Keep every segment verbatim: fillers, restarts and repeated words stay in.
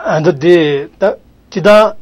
ཨ་ད་དེ་ད་སྤྱི་བཏང་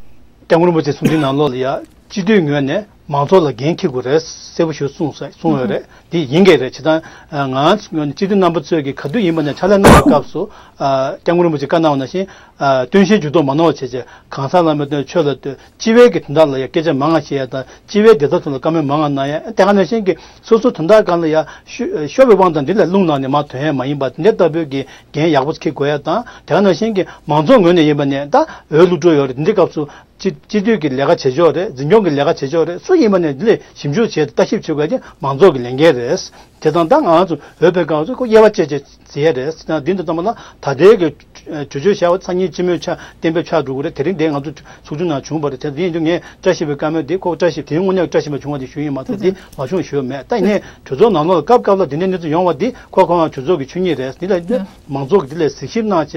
སྐྱབས་མགོན་རིན་པོ་ཆེ་གསུང་འཕྲིན་ནང་ལོགས་ལ་ཡ། སྤྱི་འཐུས་ངོས་ནས་མང་ཚོགས་ལ་འགན་འཁྱེར་དགོས་རེད། གསལ་པོ་ཞིག་གསུངས་ས་གསུངས་ཡོད་རེད། དེ་ཡིན་གྱི་རེད། སྤྱི་བཏང་ང་ཚོ་ངོས་ནས་སྤྱི་འཐུས་རྣམ་པ་ཚོས་ཀྱི་ག་དུས་ཡིན་པ་ནས་ཕྱག་ལས་གནང་བའི་སྐབས་སུ་ཨ་སྐྱབས་མགོན་རིན་པོ་ཆེ་བཀའ་གནང་བ་ནང་བཞིན་ཨ་སྟོན་ཤན་འཇུག་ལྡོག་མ་གནང་བ་བྱས་བྱས། གང་ཟག་ལ་མ་ལྟོས། ཆོས་ལ་ལྟོས། སྤྱི་པའི་གི་དོན་དག་ལ་ཡ་སྐད་ཆ་མང་ང་བཤད་ཡ་དང་། སྤྱི་པའི་བདེ་རྩ་ཐོག་ལ་བཀའ་མོལ་མང་ང་གནང་ཡ། དེ་ག་ནང་བཞིན་གྱི་སོ་སོ་དོན་དག་སྒང་ལ་ཡ་ཤོ་ཤོར་བའི་དབང་དུ་འདི་ལས་ལྷུང་གནང་ནས་མར་ཐོན་ཡ་མ་ཡིན་པ། དེ་འདྲ་ལྟ་བུའི་གི་འགན་ཡག་པོ་འཁྱེར་དགོས་ཡ་དང་། དེ་ག་ནང་བཞིན་གྱི་མང་ཚོགས་ངོས་ནས་ཡིན་པ་ནས་ད་འོས་བླུག་འགྲོ་ཡོད་རེད། འདི་འདྲའི་སྐབས་སུ་སྤྱི་སྤྱི་འཐུས་ཀྱི་ལས་ཀ་བྱེད་ཕྱོགས་རེད། འཛིན་སྐྱོང་གི་ལས་ཀ་བྱེད་ཕྱོགས་རེད། སུ་ཡིན་པ་ནས་འདི་ལས་ཞིབ་འཇུག་བྱས་ལྟ་ཞིབ་བྱེད་དགོས་ཡ་དེ་མང་ཚོགས་ཀྱི་ལས་འགན་རེད། དེ་དང་ད་ང་ཚོ་འོས་འཕེན་སྐབས་སུ་ཁོ་དབྱེ་བ་བཅས་བཅས་བྱེད་ཡ་རེད། དེ་དང་འདི་འདི་ཙམ་པ་ལ་ད་ལྟའི་གི་གྲོས་ཆོད་བཞག་པ་སང་ཉིན་སྤྱི་མོས་ཆ་གཏན་འབེབས་ཆགས་འགྲོ་གི་རེད། དེ་རིང་དེ་ང་ཚོ་ཚོགས་ཆུང་ནང་བྱུང་བ་རེད། དེ་དེ་ཡིན་དུས་ངས་བཀྲ་ཤིས་པའི་བཀའ་མོལ་དེ་ཁོ་བཀྲ་ཤིས་དེའི་དངོས་གནས་བཀྲ་ཤིས་པ་བྱུང་བ་དེ་ཞུ་ཡིན་མ་གཏོགས་དེ་མ་བྱུང་ཞུ་བ་མེད། ད་ཡིན་ནའི་གྲོས་ཚོགས་ནང་ལོགས་ལ་སྐབས་སྐབས་ལ་དེ་འདྲའི་གནས་ཚུལ་ཡོང་བ་དེ་ཁོ་ཁོ་རང་གྲོས་ཚོགས་ཀྱི་ཆོས་ཉིད་རེད། དེ་ལ་མང་ཚོགས་ཀྱི་དེ་ལ་གཟིགས་ཞིབ་གནང་བྱས་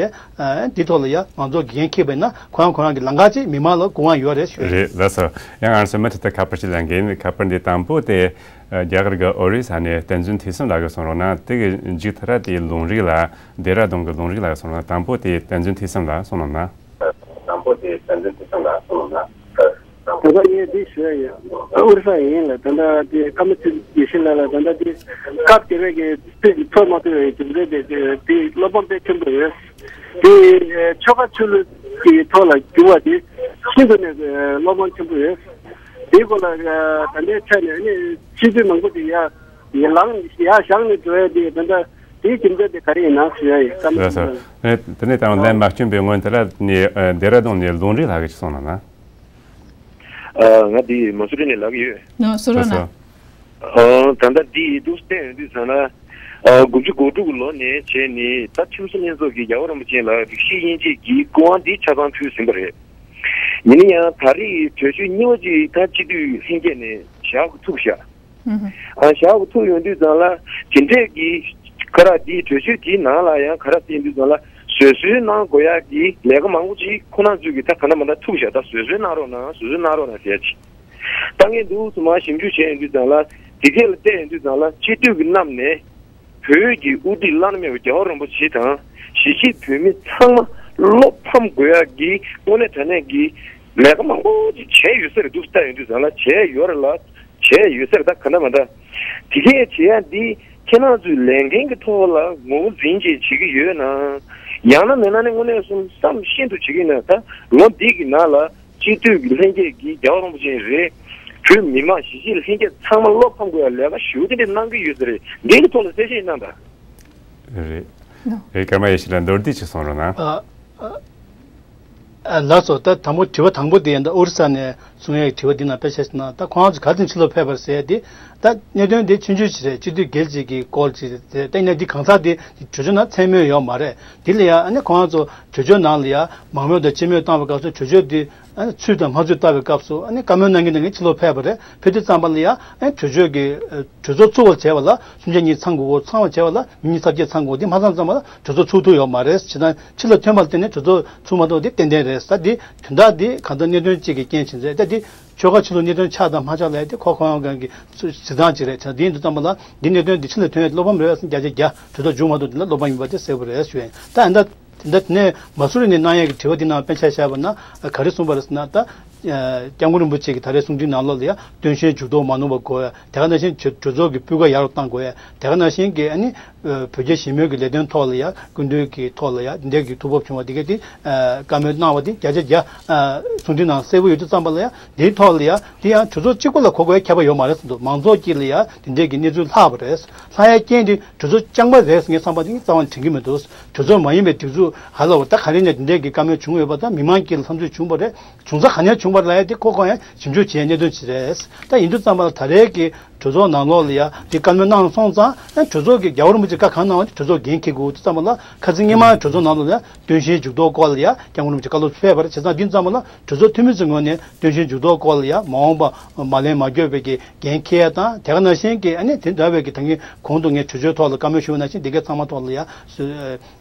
འདི་ཐོག་ལ་ཡ་མང་ཚོགས་ཀྱི་འགན་འཁྱེར་བ་ཡིན་ན་ཁོ་རང་ཁོ་རང་གི་ལམ་ཁ་ཅིག་མི་མང་ལ་སྐུ་དབང་ཡོད་རེད་ཞུ། རེད། ལགས་སོ། ཡང་ང་ཚོ་མུ་མཐུད་དུ་ཁ་པར་ཅིག་ལེན་གྱི་ཡིན། ཁ་པར་འདི་དང་པོ་དེ་རྒྱ་གར་གྱི་ཨོ་རི་ས་ནས་བསྟན་འཛིན་ཐོས་བསམ་ལགས་ཀྱིས་གསུང་རོགས་གནང་། དེ་གི་མཇུག་མཐར་དེ་ལུང་རིགས་ལགས། ལྡེ་ར་ལྡུན་གྱི་ལུང་རིགས་ལགས་ཀྱིས་གསུང་རོགས་གནང་། དང་པོ་དེ་བསྟན་འཛིན་ཐོས་བསམ་ལགས་གསུང་རོགས་གནང་། དང་པོ་དེ་བསྟན་འཛིན་ཐོས་བསམ་ལགས་གསུང་རོགས་གནང་། ད་ལྟ་ངས་འདི་ཞུ་ཡ་ཡིན། ཨོ་རི་ས་ཡིན་ལ་ད་ལྟ་དེ་ཀརྨ་ཚེ་རིང་ཡེ་ཤེས་ལགས་ལ་ད་ལྟ་དེ་སྐབས་དེ་བས་ཀྱི་ཚེ་གི་ཐོབ་མ་ཐུབ་པའི་རྒྱུ་མཚན་དེ་དེ་བློ་ཕམ་དཔེ་ཆེན་པོ་ཡོད། དེ་ཆོལ་ཁ་ཆོས་ལུགས་ཀྱི་ཐོག་ལ་གྱུར་བ་དེ་ཤིན་ཏུ་ནས་བློ་ཕམ་ཆེན་པོ་ཡོད། དེའི་སྐོར་ལ་ད་ལྟའི་ཆ་ནས་ནི་སྤྱི་འཐུས་མང་པོ་དེ་ཡ་ཡི་ལངས་ཡ་བཞག་ནས་འགྲོ་ཡ་དེ་ད་ལྟ་དེའི་རྒྱུ་མཚན་དེ་ག་རེ་ཡིན་ན་ཞུ་ཡ་ཡིན། ཀརྨ་ལགས་སོ། ཚེ་རིང་། དེ་ནས་ད་ལན་མ་བྱུང་བའི་སྔོན་དེ་ལ་ནི་ལྡེ་ར་ལྡུན་ནས་ལུང་རིགས་ལགས་ཀྱིས་གསུང་གནང་ན། ཨ། ང་འདི་མ་སུ་རི་ནས་ལབ་ཀྱི་ཡོད། ནོ་སུ་ར་ན། ཨ། ད་ལྟ་འདི་འདུག་བལྟས་ཡོང་དུས་ཙང་ན། ཨ། དགུ་བཅུ་གོ་དྲུག་ལོ་ནས་བྱས་ནས་ད་ཁྲིམས་བཟོ་ལྷན་ཚོགས་ཀྱིས་རྒྱལ་བ་རིན་པོ་ཆེ་ལ་རིགས་ཤིག་དབྱེ་འབྱེད་ཀྱི་སྐུ་དབང་འདི་ཆ་ཚང་ཕུལ་ཟིན་པ་རེད། ཡིན་ན་ཡང་ད་རེས་གྲོས་ཆོད་གཉིས་པ་ཅིག་ད་སྤྱི་འཐུས་ལྷན་རྒྱས་ནས་བཞག་ཐུབ་བཞག་ཨ། བཞག་ཐུབ་ཡོང་དུས་ཙང་ལ་དེ་འདྲས་ཀྱི་ག་ར་དེའི་གྲོས་ཆོད་དེའི་ནང་ལ་ཡང་ག་ར་བལྟས་དུས་ཙང་ལ་བཟོད་གསོལ་གནང་དགོས་ཡག་གི་ལས་ཀ་མང་པོ་ཅིག་ཁོ་རང་ཚོས་ཀྱི་ད་ག་འདྲ་མ་འདྲ་ཐུག་བཞག་ད་བཟོད་གསོལ་གནང་རོགས་གནང་། བཟོད་གསོལ་གནང་རོགས་གནང་ཟེར་ཅིག་ད་ངས་འདུག་སེ་མར་ཞིབ་འཇུག་བྱས་ཡོང་དུས་ཙང་ལ་དེ་གས་ལ་བལྟས་ཡོང་དུས་ཙང་ལ་སྤྱི་འཐུས་ཀྱི་རྣམས་ནས་བོད་ཀྱི་དབུ་ཁྲིད་བླ་ན་མེད་པ་རྒྱལ་བ་རིན་པོ་ཆེ་དང་གཞིས་བྱེས་བོད་མི་ཚང་མ་བློ་ཕམ་དགོས་ཡག་གི་དངོས་གནས་དྲང་གནས་ཀྱི་ལས་ཀ་མང་པོ་ཅིག་བྱས་ཡོད་ས་རེད་འདུག་སེ་བལྟས་ཡོང་དུས་ཙང་ལ་བྱས་ཡོད་རེད་ལ། བྱས་ཡོད་ས་རེད། ད་ག་འདྲ་མ་འདྲ་དེ་གས་བྱེད་ཡ་འདི་ཁྱེད་རང་ཚོའི་ལས་འགན་གྱི་ཐོག་ལ་ངོས་འཛིན་བྱེད་བྱེད་ཀྱི་ཡོད་ན། ཡང་ན་མིན་ན་ནི་དངོས་གནས་སོང་བསམ་ཤིན་ཏུ་བྱེད་ཀྱི་ཡོད་ན། ད་ལོ་འདི་གི་ནང་ལ་སྤྱི་འཐུས་ཀྱི་ལྷན་རྒྱས་ཀྱིས་རྒྱལ་བ་རིན་པོ་ཆེ་རེད། བོད་མི་མང་གཞིས་བྱེས་ལྷན་རྒྱས་ཚང་མ་བློ་ཕམ་དགོས་ཡ་ལས་ཀ་ཞེ་པོ་དེ་འདྲ་གནང་གི་ཡོད་ས་རེད། འདི་གི་ཐོག་ལ་གསལ་བཤད་གནང་དང་། རེད། རེད། ཀརྨ་ཡེ་ཤེས་ལགས་མདོར་བསྡུས་ཅིག་གསུང་རོགས་གནང་། ཨ། ཨ། ཨ། ལགས་སོ། ད་དང་པོ་དྲི་བ་དང་པོ་དེ་ཡིན། ད་ཨོ་རི་ས་ནས་གསུང་ཡས་ཀྱི་དྲི་བ་འདི་ནང་དཔེ་ཆ་ཞིག་ན་ད་ཁོང་ཚོ་ག་ཚོད་ཕྱི་ལོགས་ཕེབས་པ་རེད་ཟེར་ཡས་དེ། ད་གནད་དོན་དེ་ཆུང་ཆུང་ཞིག་རེད། སྤྱི་འཐུས་སྒེར་གཅིག་གི་སྐོར་ཅིག་རེད། ད་ཡིན་ན་འདི་གང་ཟག་དེ་གྲོས་ཆོད་ནང་མཚན་སྨོས་ཡོད་མ་རེད། དེ་ལ་ཡ་ཨ་ནི་ཁོང་ཚོ་གྲོས་ཆོད་ནང་ལ་ཡ་མང་མོས་དང་སྤྱི་མོས་བཏང་བའི་སྐབས་སུ་གྲོས་ཆོད་དེ་ཨ་ནི་ཚུད་དང་མ་ཚུད་བལྟ་བའི་སྐབས་སུ་ཨ་ནི་བཀའ་མོལ་གནང་མཁན་དེ་ངས་ཕྱི་ལོགས་ཕེབས་པ་རེད། ཕེབས་དུས་ཙམ་པ་ལ་ཡ་ཨ་ནི་གྲོས་ཆོད་ཀྱི་གྲོས་ཚོགས་ཚུགས་པར་བྱས་པ་ལ་སུམ་ཆ་གཉིས་ཚང་དགོས། ཚང་བར་བྱས་པ་ལ་མི་ཉི་ཤུ་རྩ་བརྒྱད་ཚང་དགོས། དེ་མ་ཚང་ཙམ་པ་ལ་གྲོས་ཚོགས་ཚུགས་ཐུབ་ཡོད་མ་རེད། བྱས་ཙང་ཕྱི་ལ་ཐོན་པ་ལ་བརྟེན་ནས་གྲོས་ཚོགས་ཚུགས་མ་ཐུབ་དེ་ཏན་ཏན་རེད། ས་དེ་དོན་དག་དེ་གང་ལྟར་གནད་དོན་གཅིག་གི་རྐྱེན་བྱས་ཚེ་ད་དེ་ཆོལ་ཁ་ཆོས་ལུགས་གནད་དོན་ཆགས་དང་མ་ཆགས་ལ་ཡ་དེ་ཁོ་ཁོ་རང་གི་གཟིགས་སྟངས་གཅིག་རེད། བྱས་ཙང་དེ་ཡིན་དུས་ཙམ་པ་ལ་འདི་གནད་དོན་འདི་ཕྱི་ལ་ཐོན་ཡ་བློ་ཕམ་རེད་བསམ་བརྒྱ་ཆ་བརྒྱ་གྲོས་ཚོགས་འཇུག་མ་ཐུབ་དེ་ལ་བློ་ཕམ་ཡིན་པ་དེ་གསལ་པོ་རེད་ཞུ་ཡིན། ད་ཨ་ད། དེ་འདྲ་དེ་ནས་མ་སུ་རི་ནས་གནང་ཡས་ཀྱི་དྲི་བ་འདི་ནང་དཔེ་ཆ་བཞག་པ་ན་ག་རེ་གསུངས་པ་རེད་ཟེར་ན། ད་སྐྱབས་མགོན་རིན་པོ་ཆེ་གིས་ད་རེས་གསུང་འཕྲིན་ནང་ལོགས་ལ་ཡ་སྟོན་ཤན་འཇུག་ལྡོག་མ་གནང་བ་དགོས་ཡ། དེ་ག་ནང་བཞིན་གྲོས་གྲོས་ཚོགས་ཀྱི་སྤུས་ཀ་ཡག་རུ་གཏང་དགོས་ཡ། དེ་ག་ནང་བཞིན་གྱི་ཨ་ནི་བོད་རྒྱ་ཞི་མོལ་གྱི་ལས་དོན་ཐོག་ལ་ཡ་སྐུ་མདུན་གྱི་ཐོག་ལ་ཡ་འདི་འདྲ་གི་ཐུགས་འབབ་བྱུང་བ་འདི་ག་དེ་བཀའ་མོལ་གནང་བ་འདི་བརྒྱ་ཆ་བརྒྱ་གསུང་འཕྲིན་ནང་གསལ་པོ་ཡོད་དུས་ཙམ་པ་ལ་ཡ་འདིའི་ཐོག་ལ་ཡ་འདི་ཡང་གྲོས་ཚོགས་གཅིག་པོ་ལ་གོ་དགོས་ཡ་ཁྱད་པར་ཡོད་མ་རེད་ཟེར་འདུག་མང་ཚོགས་དཀྱིལ་ལ་ཡ་འདི་འདྲ་གི་གནས་ཚུལ་ལྷག་པ་རེད། ལྷག་ཡ་རྐྱེན་དེ་གྲོས་ཚོགས་རྐྱང་པ་རེད་ངས་བསམ་པ་དེ་རྩ་བ་ནས་དྲན་གྱི་མི་འདུག་གྲོས་ཚོགས་མ་ཡིན་པའི་སྒྲིག་འཛུགས་ཧ་ལ་བ་ད་ག་རེ་ནས་དེ་འདྲས་ཀྱི་བཀའ་མོལ་བྱུང་ཡོད་པ་དང་མི་མང་དཀྱིལ་ལ་འཐབ་རྩོད་བྱུང་བ་རེད། བྱུང་ས་ག་ནས་བྱུང་བ་རེད་ལབ་ཡ་དེ་ཁོ་ཁོ་ཡང་ཞིབ་འཇུག་བྱེད་ཡ་གནད་དོན་ཅིག་རེད། ད་ཡིན་དུས་ཙམ་པ་ལ་ད་རེས་ཀྱི་གྲོས་ཚོགས་ནང་ལོགས་ལ་ཡ་དེ་བཀའ་མོལ་གནང་སོང་ཙང་ཡང་གྲོས་ཚོགས་ཀྱི་རྒྱལ་བ་རིན་པོ་ཆེ་བཀའ་གང་གནང་བ་དེ་གྲོས་ཚོགས་འགན་འཁྱེར་དགོས་དུས་ཙམ་པ་ལ་ཁ་སང་སྔོན་མ་གྲོས་ཚོགས་ནང་ལོགས་ལ་ཡ་སྟོན་ཤན་འཇུག་ལྡོག་སྐོར་ལ་ཡ་སྐྱབས་མགོན་རིན་པོ་ཆེ་བཀའ་སློབ་ཕེབས་པ་རེད། བྱས་ཙང་དེ་ཙམ་པ་ལ་གྲོས་ཚོགས་འཐུས་མི་ཚོའི་ངོས་ནས་སྟོན་ཤན་འཇུག་ལྡོག་སྐོར་ལ་ཡ་མ་འོངས་པ་མ་ལན་མ་འགྱོད་པའི་གི་འགན་འཁྱེར་ཡ་དང་དེ་ག་ནང་བཞིན་གྱི་ཨ་ནི་དེ་འདྲ་བའི་གི་ད་གིན་གོང་དུ་ངས་གྲོས་ཆོད་ཐོག་ལ་བཀའ་མོལ་ཞུས་པ་ནང་བཞིན་དེ་གའི་ཚང་མ་ཐོག་ལ་ཡ།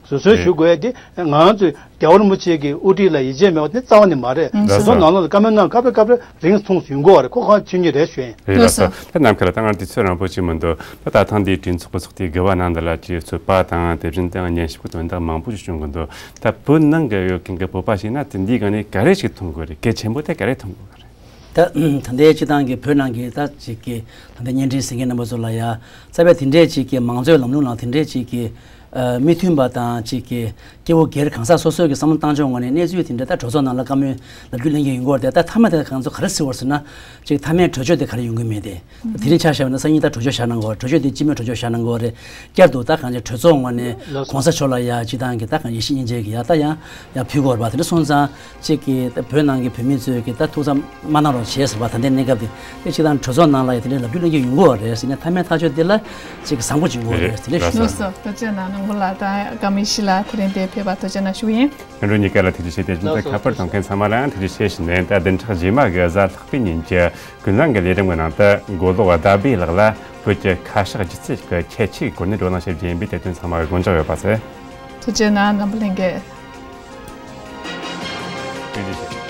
བཟོད་གསོལ་ཞུ་དགོས་ཡ་དེ་ང་ཚོས་རྒྱལ་བ་རིན་པོ་ཆེ་གི་དབུ་ཁྲིད་ལ་ཡིད་ཆེས་མེད་པ་དེ་རྩ་བ་ནས་མ་རེད། ཨང་། དེ་ཚོ་ནང་ལོགས་ལ་བཀའ་མོལ་གནང་སྐབས་རེ་སྐབས་རེ་རིང་ཐུང་སུ་ཡོང་གི་ཡོད་རེད། ཁོ་གང་ཆོས་ཉིད་རེད་ཞུ་ཡིན། རེད་ལགས་སོ། ལགས་སོ། ད་ནམ་མཁའ་ལ་ད་ང་དུས་ཚོད་རིང་པོ་ཅིག་མི་འདུག་ད་ད་ཐེངས་འདིའི་གྲོས་ཚོགས་ཀྱི་ཚོགས་དུས་དགུ་པ་ནང་འདི་ལ་ཅིག་ཚོད་དཔག་དང་དེ་བཞིན་དུ་ཉན་ཞིབ་ཀྱི་དོན་དག་མང་པོ་ཞིག་བྱུང་གི་འདུག་ད་བོད་ནང་གི་ཡོད་མཁན་གྱི་བོད་པ་ཞིག་ན་དེ་འདིའི་སྒང་ནས་ག་རེ་ཞིག་མཐོང་དགོས་རེད། གལ་ཆེན་པོ་དེ་ག་རེ་མཐོང་དགོས་རེད། ད་ད་ལྟའི་སྤྱི་བཏང་གི་བོད་ནང་གི་ད་ཅིག་གི་ད་ལྟའི་བརྙན་འཕྲིན་གཟིགས་མཁན་རྣམ་པ་ཚོ་ལ་ཡ་རྩ་བའི་དེ་འདྲས་ཅིག་གི་མང་གཙོའི་ལམ་ལུགས་ནང་དེ་འདྲས་ཅིག་གི་ཨ་མི་མཐུན་པ་དང་ཅིག་གི་སྐྱེ་བོ་སྒེར་གང་ཟག་སོ་སོའི་གི་བསམ་བློ་བཏང་ཕྱོགས་ངོས་ནས་གནས་ཚུལ་དེ་འདྲ་ད་གྲོས་ཚོགས་ནང་ལ་བཀའ་མོལ་ལབ་རྒྱུ་གླེང་གི་ཡོང་གི་ཡོད་རེད། ད་མཐའ་མ་དེ་གང་ཚོ་ག་རེ་ཟེར་བ་ཟེར་ན་ཅིག་མཐའ་མའི་གྲོས་ཆོད་དེ་ག་རེ་ཡོང་གི་མེད་དེ། དེ་རིང་ཆ་བཞག་པ་ན་སང་ཉིན་ད་གྲོས་ཆོད་བཞག་གནང་དགོས་རེད། གྲོས་ཆོད་དེ་སྤྱི་མོས་གྲོས་ཆོད་བཞག་གནང་དགོས་རེད། བསྐྱར་དུ་ད་གང་ཅི་གྲོས་ཚོགས་ངོས་ནས་ལགས་སོ། གོང་ས་མཆོག་ལ་ཡ་སྤྱི་བཏང་གི་ད་གང་ཡིད་ཆེས་སྙིང་རྗེ་གི་ཡ་ད་ཡང་ཡ་ཕུལ་དགོས་རེད་པ། དེ་འདྲ་སོང་ཙང་ཅིག་གི་ད་བོད་ནང་གི་བོད་མི་ཚོས་གི་ད་ཐུགས་བསམ་མ་གནང་རོགས་བྱས་ཟེར་བ། ད་ལྟའི་གནས་སྐབས་དེ་དེ་སྤྱི་བཏང་གྲོས་ཚོགས་ནང་ལ་ཡ་དེ་འདྲའི་ལབ་རྒྱུ་གླེང་རྒྱུ་ཡོང་གི་ཡོད་རེད་ཟེར་ནས་མཐའ་མའི་ཐག་གཅོད་དེ་ལ་ཅིག་བཟང་པོ་ཅིག་ཡོང་གི་ཡོད་རེད། དེ་འདྲ་ཞུ། ལགས་སོ། ཐུགས་རྗེ་གནང་། ནོར་བུ་ལགས་དང་ཀ་མི་ཤི་ལགས་དེ་རིང་འདིར་ཕེབས་པར་ཐུགས་རྗེ་གནང་ཞུ་ཡིན། སྔོན་འགྲོ་གཉིས་ཀ་ལ་ཐུགས་རྗེ་ཆེ། དེ་བཞིན་དུ་ལགས་སོ། ཁ་པར་གཏོང་མཁན་ཚང་མ་ལའང་ཐུགས་རྗེ་ཆེ་ཞུས་ནས། ད་བདུན་ཕྲག་རྗེས་མ་གི་གཟའ་ལྷག་པའི་ཉིན་གྱི་ཀུན་བཟང་གི་ལས་རིམ་གྱི་ནང་དུ་མགོ་ལོག་ཟླ་བྷེ་ལགས་ལ་བོད་ཀྱི་ཁ་བཤད་སྒྱུ་རྩལ་གྱི་ཁྱད་ཆོས་ཀྱི་སྐོར་ནས་བགྲོ་གླེང་བྱེད་རྒྱུ་ཡིན་པས་དེ་དོན་ཚང་མ་དགོངས་འཇགས་ཡོད་པ་ཟེར། ཐུགས་རྗེ་གནང་། འཛམ་བུ་གླིང་གི། ཐུགས་རྗེ་ཆེ།